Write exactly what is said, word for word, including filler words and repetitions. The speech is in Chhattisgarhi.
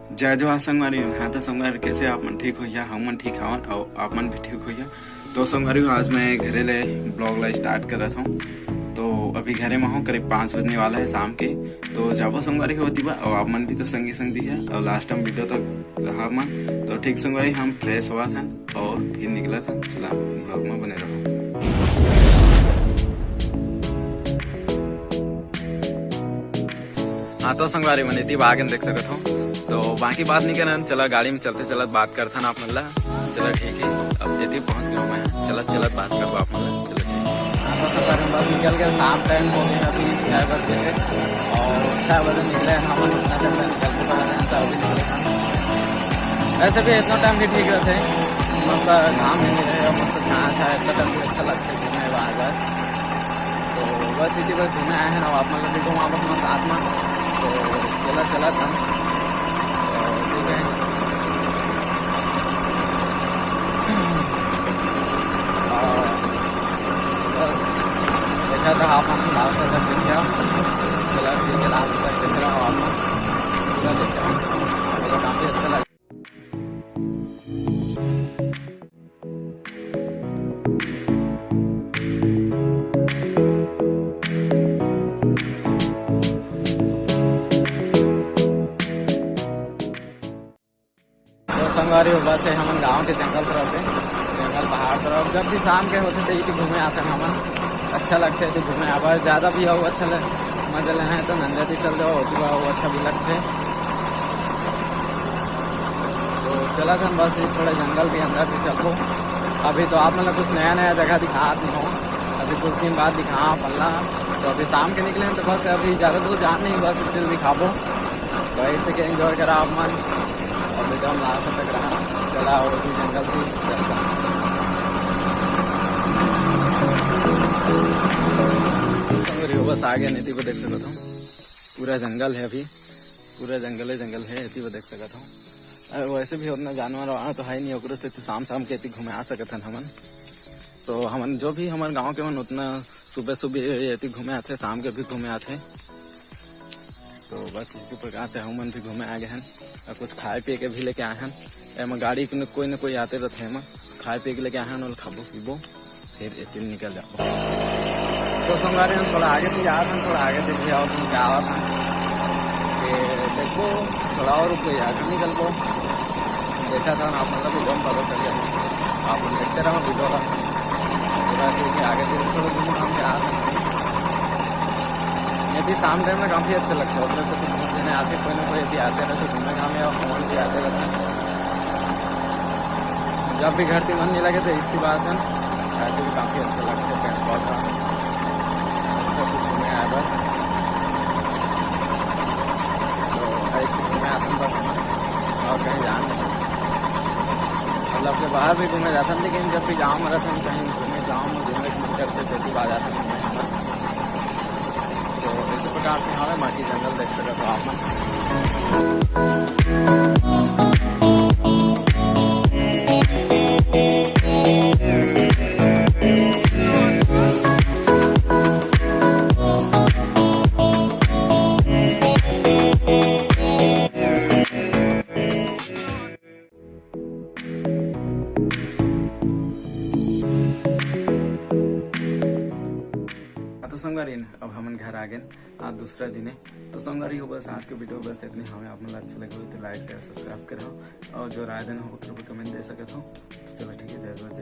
जय जोहार संगवारी हो। हाँ तो संगवारी, कैसे आप मन? ठीक होइहा, हम मन ठीक हवन और आप मन भी ठीक होइहा। तो संगवारी हो, आज मैं घरे ले vlog ला start करत हूँ। तो अभी घरे में हूँ, करीब पाँच बजने वाला है शाम के। तो जाबो संगवारी हो ओती बर, और आप मन भी तो संगे संग दिहा और last time video तक रहा मन। तो ठीक संगवारी, हम fresh होवत हन और फिर निकलत हन। चला, vlog में बने रहो। हाँ तो संगवारी मन, एती बर आगेन, देख सकत हो। तो बाकी बात नहीं करन, चला गाड़ी में चलते चलत बात करथन आप मन ला। चला ठीक है, अब एती पहुँच गया मैं, चलत चलत बात करबो आप मन ला। चला ठीक है। हाँ तो संगवारी मन, बस निकल के शाम time हो गया, अभी छः बज गए और छः बजे निकले हम, इतना time में निकल चुका है, तो अभी निकले हम। वैसे भी इतना time भी ठीक रहते हैं, मस्त घाम भी नहीं रहे और मस्त छाया छाया, इतना time भी अच्छा लगता है घूमने बाहर बाहर। तो बस इसी बस घूमे आए हैं ना, आप मतलब भी घुमा बस साथ में। तो चला चला था। तो ठीक है। और बस देखा था आप हम last तक देख लिया। चला ठीक है, last तक देख रहा हूँ आप। पूरा देखा। तो काफ़ी अच्छा लगा। तो संगवारी हो, बस ये हमन गांव के जंगल तरफ है, जंगल पहाड़ तरफ। जब भी शाम के होते तो इति घूमे आते हैं हमन, अच्छा लगते है तो घूमे आवा। ज़्यादा भी आओ, अच्छा ले, मजा लेना है तो नंजर भी चल जाओ, ओती बर अच्छा भी लगते है। तो चला था बस ये थोड़ा जंगल के अंदर भी चलबो। अभी तो आप मतलब कुछ नया नया जगह दिखात नहीं हो, अभी कुछ दिन बाद दिखा पल्ला। तो अभी शाम के निकले हैं तो बस अभी ज़्यादा दूर जान नहीं, बस इतने दिखाबो। तो ऐसे के enjoy करा आप मन। अभी तो हम last तक रहा, चला और भी जंगल से चलता। संगवारी हो, बस आ गया, एती को देख सकत हो, पूरा जंगल है अभी, पूरा जंगल है, जंगल है, एती को देख सकत हो। अरे वैसे भी उतना जानवर वानवर तो है नहीं, ओकरे से तो शाम शाम के एती घूमे आ सकत हन हमन। तो हमन जो भी हमर गांव के मन उतना सुबह सुबह एती घूमे आथे, शाम के भी घूमे आथे। तो बस इसी प्रकार से हमन भी घूमे आ गए हैं और कुछ खाए पिए के भी लेके आए हैं। एमा गाड़ी के न कोई न कोई आते रहते हैं, एमा खाए पिए के लेके आए हैं, ओला खाबो पीबो, फिर एती निकल जाबो। तो संगवारी हम थोड़ा आगे से जात हन, थोड़ा आगे से भी आओ, तुम क्या आवत हन। ये देखो, थोड़ा और रुक गई, आगे निकलबो। देखा था ना, आप मतलब एकदम पता चल गया। आप लोग देखते रहो video का। पूरा ठीक है, आगे से थोड़ा घूमो, हम क्या आवत हन। ये भी शाम time में काफ़ी अच्छा लगता है, उधर से तो बहुत जने आते, कोई ना कोई भी आते रहते घूमने घामे और फोन भी आते रहते हैं। जब भी घर से मन नहीं लगे तो इसकी बात है, ऐसे भी काफ़ी अच्छा लगता है, पेड़ पौधा अच्छा कुछ घूमे आए बस। तो ऐसे घूमे आते हैं बस हम, और कहीं जान नहीं। मतलब कि बाहर भी घूमे जाते हैं, लेकिन जब भी गाँव में रहते हैं, कहीं घूमे, गाँव में घूमने का मन करते, तो भी आ जाते हैं घूमने हम। तो इस प्रकार से हमें बाकी जंगल देख सकते हो आप मन। हाँ, तो संगवारी, अब हमन घर आ गए, आज दूसरा दिन है। तो संगवारी हो, बस आज के video बस इतने हमें आप मन ला अच्छा लगे हो तो like, share, subscribe करो, और जो राय देना हो ओकर ऊपर comment दे सकत हो। तो चलो ठीक है, जय जोहार।